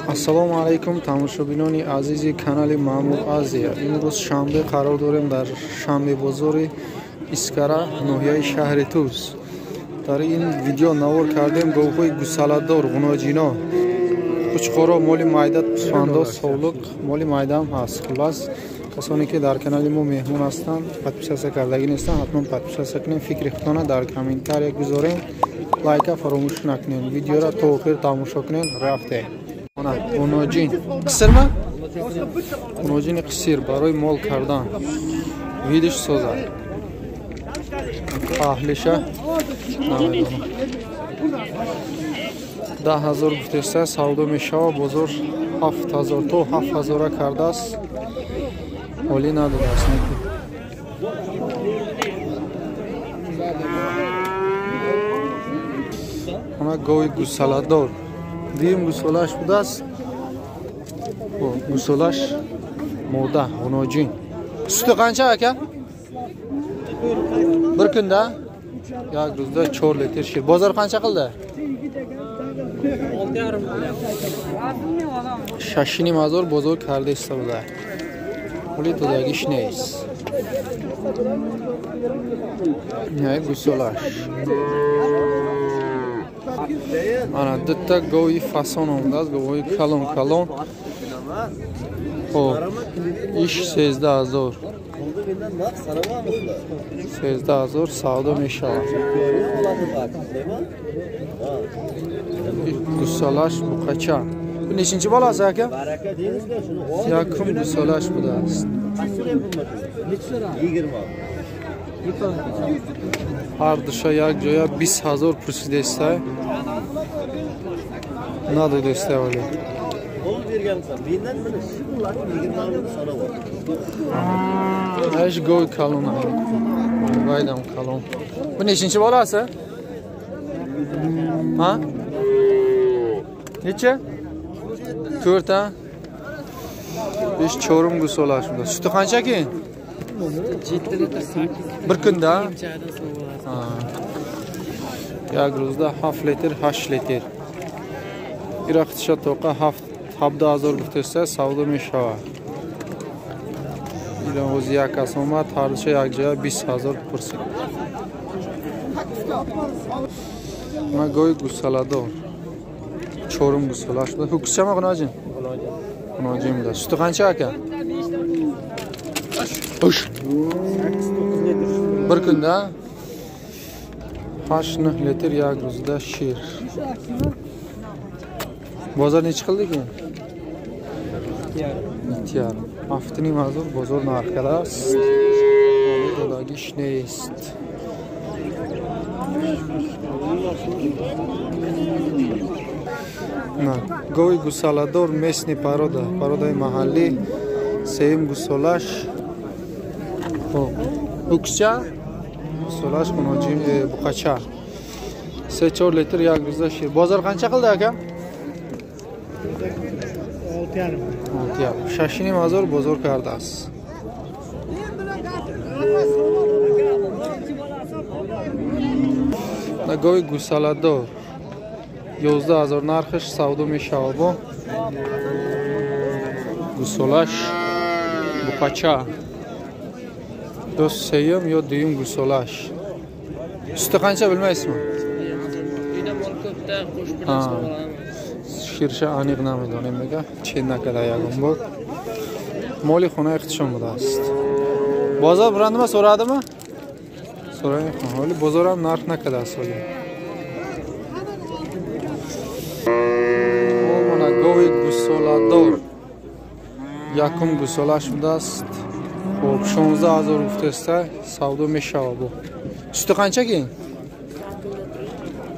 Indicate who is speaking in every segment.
Speaker 1: Ассалому алайкум тамошобинони азизи канали Маъмур Азия. Имрӯз шанбе қарор дорем дар шанбе бозори Искара, ноҳияи шаҳри Тӯс. Дар ин видео навор кардем говҳои гусаладор, ғуноҷино, қучқоро, моли майда, пусфандо, совлуқ, моли майдаам ҳаст. Хуллас, касоне ки дар канали мо меҳмон ҳастанд, подписаться кардагӣ нестанд, ҳатман подписаться кунем, фикри худтона дар комментария гузорем, лайка фаромӯш накунем, видеоро то охир тамошо кунем. Рафтем. Ғуноҷин қисирма? Ғуноҷини қисир барои мол кардан видиш созад. Аҳлиша намедонам. 10 000 гуфтеста, савдо мешава. Бозор 7000 то 7000 кардааст, ҳолӣ надодааст. Неки она гови гусаладор, дуюм гусолааш будааст. Гусолаш мода, ғуноҷин. Сути қанча, ака? Bir kunda, як рӯзда 4 литр шир. Бозор қанча қилди? 6,5 ҳазор бозор карда истода, пули додагиш нест. Гусолаш. Ана дута гови фасон омадааст, говҳои калон калон. Хоб, иш 13 000, 13 000 савдо мешавад. Гусолаш буқача. Нечинчи болasi, aka? Якум гусолаш будааст. Ҳар душа як ҷоя 20 000 пурсидеста, надодеста вале. Аш гови калон, вайдам калон. Бу нечинчи bolasi? Ha, necha? To'rta. Besh, chorim гусолаш буда. Suti qancha keyin?
Speaker 2: 7 litr, 8.
Speaker 1: Bir kunda? Як рӯзда 7 литр, 8 литр. Ира хитиша тоқа 17 000 гуфтеста, савдо мешавад. Ира ҳози як кас омад, ҳардуша якҷоя 20 000 пурсид. Ма гови гусаладор, чорум гусала шуда. Ҳукусчама, ғуноҷин? Ғуноҷин буда. Сути қанча, ака? Уш, bir kunda 8-9 litr як рӯзда шир. Бозор nechi qildi keyin? 2,5, 7,5 ҳазор бозор нарх кардааст, додагиш нест. На гови гусаладор, местный порода, породаи маҳаллӣ, сеюм гусолаш. Ҳуксча, гусолаш ғуноҷи, буқача, 3-4 литр як рӯзда шир. Бозор қанча қилди, ака? 6,5, 6,5 ҳазор бозор кардааст. На гови гусаладор, 11 000 нархаш, савдо мешавад. Бо гусолаш буқача, ё сеюм, ё дуюм гусолаш. Сути қанча, билмайсизми? Ширша аниқ намедонем, мега, чен накарда ягон бор. Моли хонаи худшон будааст. Бозор бурандима, so'radimi? Ҳоли бозорам нарх накардааст ҳоли. Мана гови гусоладор, якум гусолаш будааст. Хоб, 16 000 гуфтеста, савдо мешавад. Бо сути қанча ки?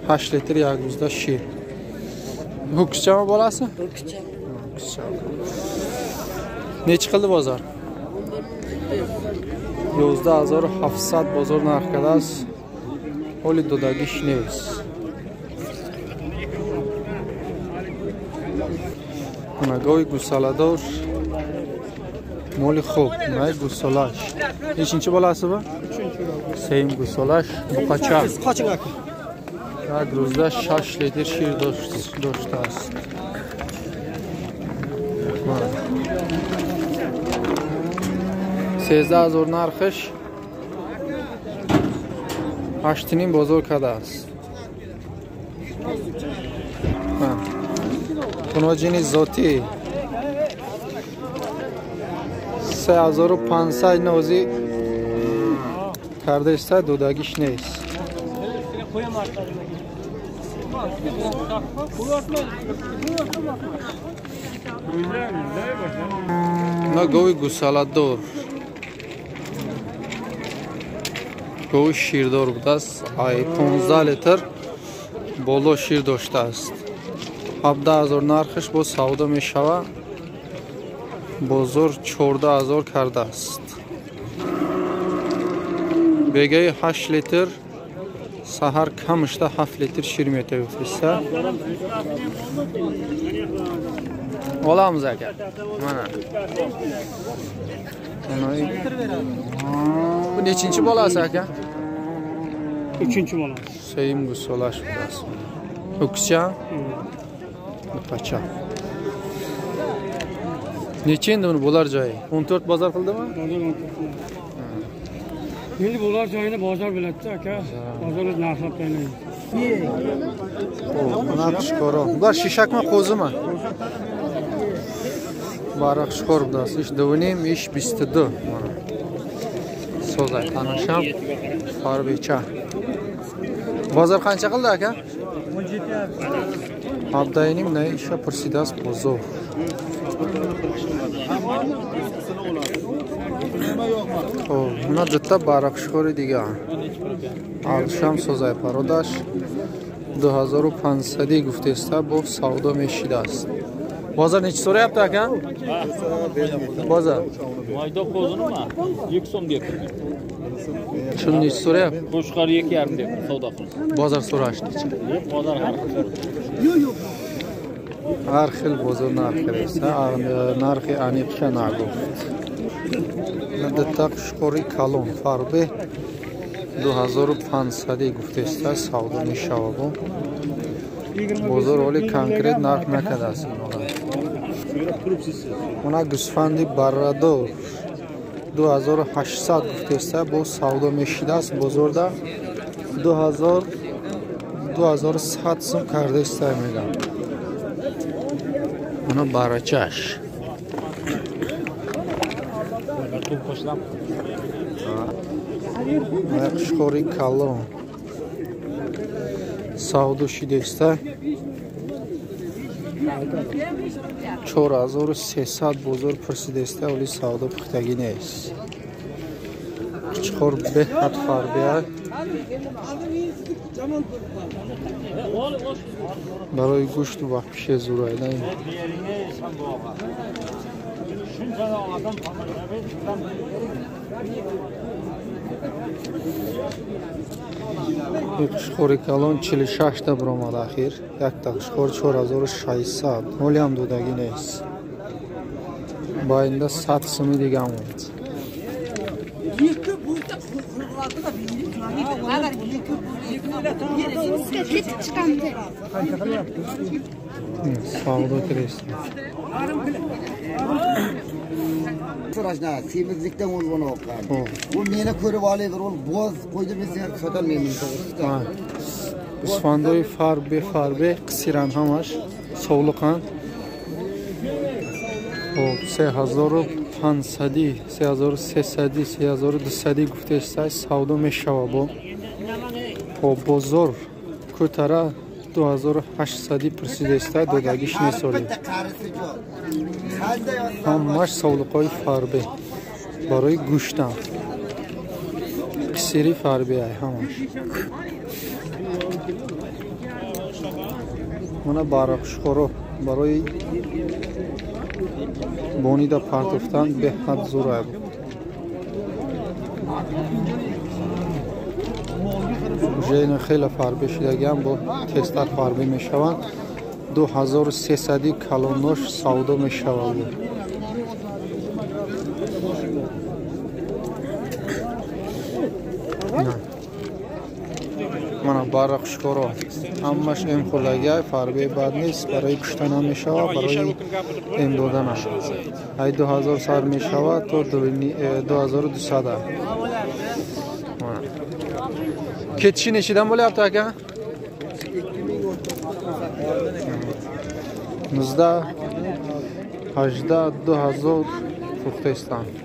Speaker 1: 8 литр як рӯзда шир. Ho'kizchami bolasi? Ho'kizcha. Nechi qildi bozor? 11 700 бозор нарх кардааст, ҳоли додагиш нест. Гови гусаладор, моли хуб. Най гусолаш нечинчи болasi bu? Сеюм гусолаш, буқача. Як рӯзда 6 литр шир доштааст. 13 000 нархаш 8,5 бозор кардааст. Куноҷини зотӣ 3500 нозӣ кардаиста, додагиш нест. На гови гусаладор, гови ширдор будааст, ай 15 литр боло шир доштааст. 17 000 нархаш бо савдо мешавад, бозор 14 000 кардааст. Бегаи 8 литр, саҳар камашда 7 литр шир метависта. Олamiz aka. Mana. Bu nechinchi bolasi aka?
Speaker 2: 3-chi bolasi.
Speaker 1: Seyim gusolash bolasi. Ho'kizcha? Pacha. Necha endi buni bo'lar joyi? 14 bozor qildimi?
Speaker 2: Bozor 14. Endi bo'lar joyini bozor biladi aka. Bozor o'z narxlab tayinlaydi.
Speaker 1: Mana qushqori. Bular shishakmi, qo'zimi? Bariq qushqor budasi. Ish 2.5, ish 22. Mana. So'zay tanisham. Farbecha. Bozor qancha qildi aka? 17. Abdayning ne isha pursidas bozor. Xo'p, buna bitta bariq qushqori degan. Arsham so'zay parodash 2500 guftesta bu savdo meshidast. Bozor necha so'rayapti aka? Bozor.
Speaker 3: Mayda qo'zinimi? 2 so'm deb.
Speaker 1: Shuni necha so'rayapti?
Speaker 3: Qo'shqor 2,5 deb savdo qildi.
Speaker 1: Bozor so'rash necha?
Speaker 3: Bozor har xil.
Speaker 1: Har xil bozor narxi esa, narxi aniqcha naguft. Bitta qushqori kalon farbe 2500 guftesta savdo mешавад. Бозор оли конкрет нарх накардааст. Она гӯсфанди баррадор 2800 гуфтеста бо савдо мешидааст. Бозорда 2100 сум кардаиста мегам. Она барачаш. Қушқори калон савдо шидеста 4300 бозор пурсидеста, вале савдо пухтагӣ нест. Қучқор беҳад фарбия барои гӯшту вахпише зурайда. Қушқори калон 46 та биромад ахир. Якта қушқор 4600. Ҳолиам додагӣ нест. Байнда 100 суми дига монд. Savdo kiresti.
Speaker 4: So'rashna, semizlikdan o'lgan o'qlar. U meni ko'rib olaver, u bo'z qo'ydi, men senga sotolmayman to'g'risida.
Speaker 1: Гӯсфандои фарбе фарбе қисиран ҳамаш совлуқанд. Хоб 3500, 3300, 3200 гуфтеста савдо мешава бо. Хоб бозор кӯтара 2800 пурсидеста, додагиш несоли. Ҳамаш совлуқҳои фарбе барои гӯштан. Қисири фарбе ай ҳамаш. Мана барақшхоро барои бонида партофтан беҳад зур ай. Уже ина хеле фарбе шидагиам, бо тезтар фарбе мешаванд. 2300 калонош савдо мешавад. Мана барра хушкоро ҳамаш эм хӯрдагиай, фарбе бад нест, барои кушта намешавад, барои эм додана. Ай 2000 сар мешавад то 2200. Кетиши нечидан bo'lyapti aka? 19 18 2000 фурӯхтаистанд.